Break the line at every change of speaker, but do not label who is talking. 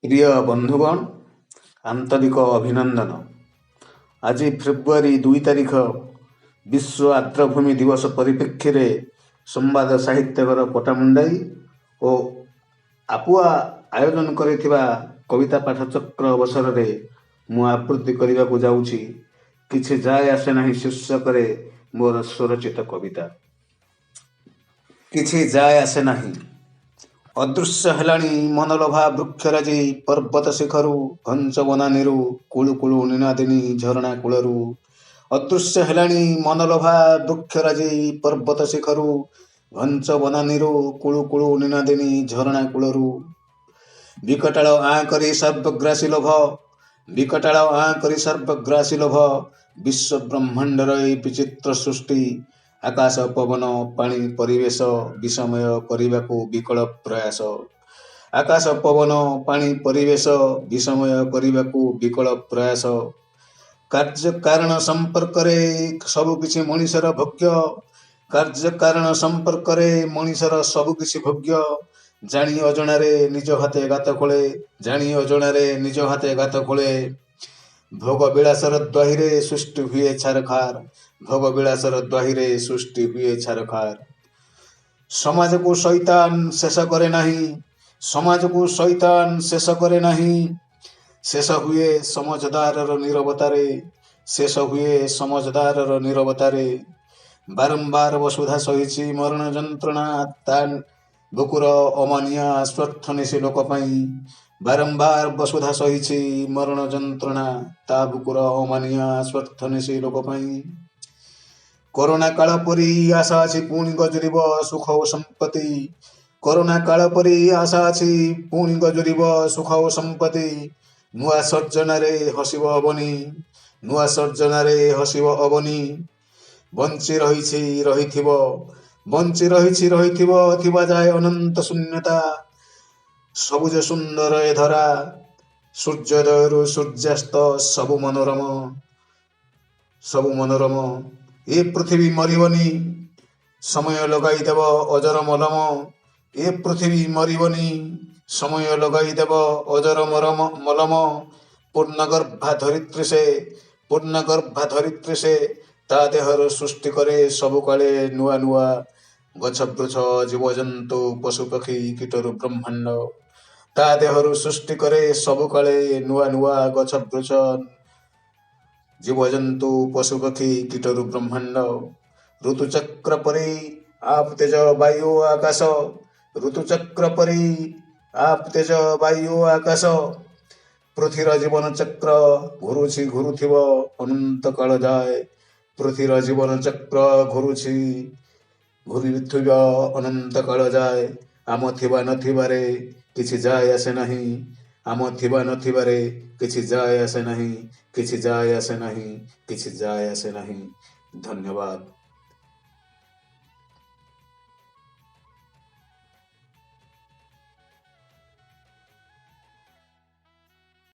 ପ୍ରିୟ ବନ୍ଧୁଗଣ, ଆନ୍ତରିକ ଅଭିନନ୍ଦନ। ଆଜି ଫେବୃଆରୀ 2 ତାରିଖ ବିଶ୍ୱ ଆର୍ଦ୍ରଭୂମି ଦିବସ ପରିପ୍ରେକ୍ଷୀରେ ସମ୍ବାଦ ସାହିତ୍ୟଘର ପଟ୍ଟାମୁଣ୍ଡାଇ ଓ ଆପୁଆ ଆୟୋଜନ କରିଥିବା କବିତା ପାଠଚକ୍ର ଅବସରରେ ମୁଁ ଆବୃତ୍ତି କରିବାକୁ ଯାଉଛି କିଛି ଯାଏ ଆସେ ନାହିଁ ଶୀର୍ଷକରେ ମୋର ସ୍ୱରଚିତ କବିତା। କିଛି ଯାଏ ଆସେ ନାହିଁ। ଅଦୃଶ୍ୟ ହେଲାଣି ମନଲୋଭା ବୃକ୍ଷରାଜି ପର୍ବତ ଶିଖରୁ, ଘଞ୍ଚ ବନାନୀରୁ, କୁଳୁ କୁଳୁ ନିନାଦିନୀ ଝରଣା କୂଳରୁ। ଅଦୃଶ୍ୟ ହେଲାଣି ମନଲୋଭା ବୃକ୍ଷରାଜି ପର୍ବତ ଶିଖରୁ, ଘଞ୍ଚ ବନାନୀରୁ, କୁଳୁ କୁଳୁ ନିନାଦିନୀ ଝରଣା କୂଳରୁ। ବିକଟାଳ ଆଁ କରି ସର୍ବଗ୍ରାସୀ ଲୋଭ, ବିକଟାଳ ଆଁ କରି ସର୍ବଗ୍ରାସୀ ଲୋଭ, ବିଶ୍ୱ ବ୍ରହ୍ମାଣ୍ଡର ଏଇ ବିଚିତ୍ର ସୃଷ୍ଟି, ଆକାଶ ପବନ ପାଣି ପରିବେଶ ବିଷମୟ କରିବାକୁ ବିକଳ ପ୍ରୟାସ। ଆକାଶ ପବନ ପାଣି ପରିବେଶ ବିଷମୟ କରିବାକୁ ବିକଳ ପ୍ରୟାସ। କାର୍ଯ୍ୟ କାରଣ ସମ୍ପର୍କରେ ସବୁକିଛି ମଣିଷର ଭୋଗ୍ୟ। କାର୍ଯ୍ୟ କାରଣ ସମ୍ପର୍କରେ ମଣିଷର ସବୁକିଛି ଭୋଗ୍ୟ। ଜାଣି ଅଜଣାରେ ନିଜ ହାତେ ଗାତ ଖୋଳେ, ଜାଣି ଅଜଣାରେ ନିଜ ହାତେ ଗାତ ଖୋଳେ। ଭୋଗ ବିଳାସର ଦ୍ୱାହିରେ ସୃଷ୍ଟି ହୁଏ ଛାରଖାର, ଭୋଗ ବିଳାସର ଦ୍ୱାହିରେ ସୃଷ୍ଟି ହୁଏ ଛାରଖାର। ସମାଜକୁ ଶୈତାନ ଶେଷ କରେ ନାହିଁ, ସମାଜକୁ ଶୈତାନ ଶେଷ କରେ ନାହିଁ, ଶେଷ ହୁଏ ସମଜଦାରର ନୀରବତାରେ, ଶେଷ ହୁଏ ସମଜଦାରର ନୀରବତାରେ। ବାରମ୍ବାର ବସୁଧା ସହିଛି ମରଣ ଯନ୍ତ୍ରଣା ତା ବୁକୁର ଅମାନିଆ ସ୍ୱାର୍ଥନ୍ୱେଷୀ ଲୋକ ପାଇଁ। ବାରମ୍ବାର ବସୁଧା ସହିଛି ମରଣ ଯନ୍ତ୍ରଣା ତା ବୁକୁର ଅମାନିଆ ସ୍ୱାର୍ଥନ୍ୱେଷୀ ଲୋକ ପାଇଁ। କରୋନା କାଳ ପରି ଆଶା ଅଛି ପୁଣି ଗଜୁରିବ ସୁଖ ଓ ସମ୍ପତ୍ତି। କରୋନା କାଳ ପରି ଆଶା ଅଛି ପୁଣି ଗଜୁରିବ ସୁଖ ଓ ସମ୍ପତ୍ତି। ନୂଆ ସର୍ଜନାରେ ହସିବ ଅବନୀ, ନୂଆ ସର୍ଜନାରେ ହସିବ ଅବନୀ। ବଞ୍ଚି ରହିଛି ରହିଥିବ, ବଞ୍ଚି ରହିଛି ରହିଥିବ, ଥିବା ଯାଏ ଅନନ୍ତ ଶୂନ୍ୟତା। ସବୁଜ ସୁନ୍ଦର ଏ ଧରା, ସୂର୍ଯ୍ୟୋଦୟରୁ ସୂର୍ଯ୍ୟାସ୍ତ ସବୁ ମନୋରମ, ସବୁ ମନୋରମ। ଏ ପୃଥିବୀ ମରିବନି, ସମୟ ଲଗାଇଦେବ ଅଜର ମଲମ। ଏ ପୃଥିବୀ ମରିବନି, ସମୟ ଲଗାଇଦେବ ଅଜର ମରମ ମଲମ। ପୂର୍ଣ୍ଣଗର୍ଭା ଧରିତ୍ରୀ ସେ, ପୂର୍ଣ୍ଣଗର୍ଭା ଧରିତ୍ରୀ ସେ, ତା ଦେହରୁ ସୃଷ୍ଟି କରେ ସବୁକାଳେ ନୂଆ ନୂଆ ଗଛ ବୃଛ ଜୀବଜନ୍ତୁ ପଶୁପକ୍ଷୀ କୀଟରୁ ବ୍ରହ୍ମାଣ୍ଡ। ତା ଦେହରୁ ସୃଷ୍ଟି କରେ ସବୁକାଳେ ନୂଆ ନୂଆ ଗଛ ବୃଛ ଜୀବଜନ୍ତୁ ପଶୁପକ୍ଷୀ କୀଟରୁ ବ୍ରହ୍ମାଣ୍ଡ। ଋତୁଚକ୍ର ପରି ଆପ ତେଜ ବାୟୁ ଆକାଶ, ଋତୁଚକ୍ର ପରି ଆପ ତେଜ ବାୟୁ ଆକାଶ, ପୃଥିବୀର ଜୀବନ ଚକ୍ର ଘୁରୁଛି ଘୁରୁଥିବ ଅନନ୍ତ କାଳ ଯାଏ। ପୃଥିବୀର ଜୀବନ ଚକ୍ର ଘୁରୁଛି ଘୁରୁଥିବ ଅନନ୍ତ କାଳ ଯାଏ। ଆମ ଥିବା ନଥିବାରେ କିଛି ଯାଏ ଆସେ ନାହିଁ, ଆମ ଥିବା ନଥିବାରେ କିଛି ଯାଏ ଆସେ ନାହିଁ, କିଛି ଯାଏ ଆସେ ନାହିଁ, କିଛି ଯାଏ ଆସେ ନାହିଁ। ଧନ୍ୟବାଦ।